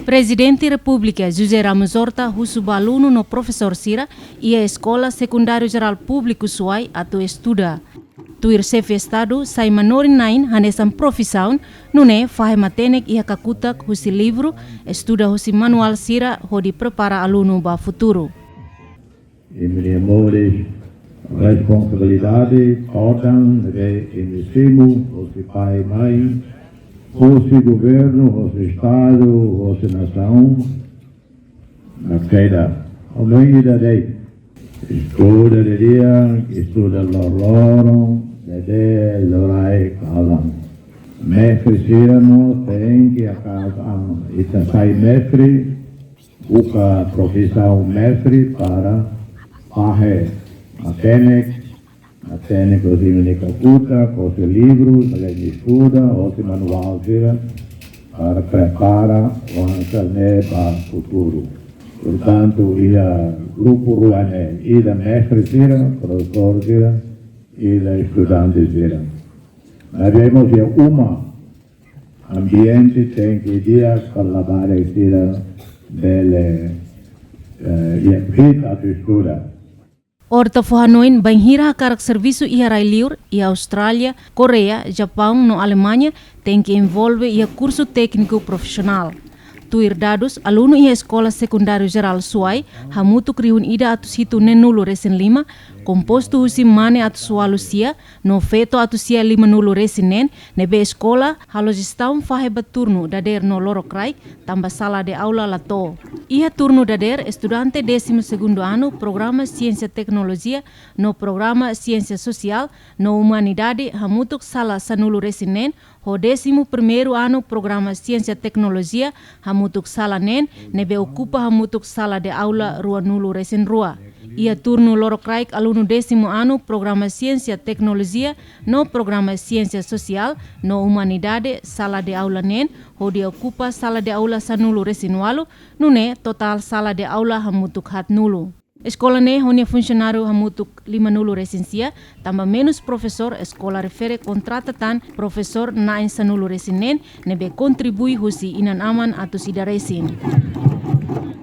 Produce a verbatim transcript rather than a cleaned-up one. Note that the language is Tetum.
Prezidente Repúblika José Ramos Horta husu ba alunu no profesór sira iha Eskola Sekundáriu Jerál Públiku Suai atu estuda. Tuir Xefe Estadu sai manorin-na'in hanesan profisaun, nune'e fahe matenek iha kakutak husi livru, estuda husi manuál sira hodi prepara alunu ba futuru. Imi-nia moris responsabilidade todan ne'ebé imi simu hosi pai, mãe, hosi governu, hosi estadu, hosi nasaun, na keda. Omen ida de'it. Estuda didi'ak, estuda loroloron, ne'ebé loraik kalan. Mestre sira mós tenke, hakarak ita sai mestre, buka profisaun mestre para fahe matenek, matenek hosi imi-nia kakutak, hosi livru, sira estuda, hosi manuál sira, para prepara oinsá ne'e ba futuru. Portantu, iha grupu rua ne'e, ida mestre sira, profesór sira, ida estudante sira. Maibé mós iha uma, ambiente tenke di'ak para labarik sira bele, eh, iha fit atu estuda. Horta fó hanoin, bainhira hakarak servisu iha rai-liur, iha Austrália, Koreia, Japaun no Alemaña, tenke envolve iha kursu tékniku profisionál. Tuir dadus, alunu iha Eskola Sekundáriu Jerál Suai hamutuk rihun ida atus hitu neenulu resin lima, kompostu husi mane atus ualu sia, no feto atus sia limanulu resin neen, ne'ebé eskola halo jestaun fahe ba turnu dadeer no lorokraik, tanba sala de aula la to'o. Iha turnu dadeer, estudante désimu segundu anu Programa Siénsia Teknolojia no Programa Siénsia Sosiál no Umanidade hamutuk sala sanulu resin neen, ho désimu primeiru anu Programa Siénsia Teknolojia hamutuk sala neen, ne'ebé okupa hamutuk sala de aula ruanulu resin rua. Iha turnu lorokraik, alunu désimu anu Programa Siénsia Teknolojia no Programa Siénsia Sosiál no Umanidade sala de aula neen, hodi okupa sala de aula sanulu resin ualu, nune'e totál sala de aula hamutuk haatnulu. Eskola ne'e ho nia funsionáriu hamutuk limanulu resin sia, tanba menus profesór, eskola refere kontrata tan profesór na'in sanulu resin neen, ne'ebé kontribui husi inan-aman atus ida resin.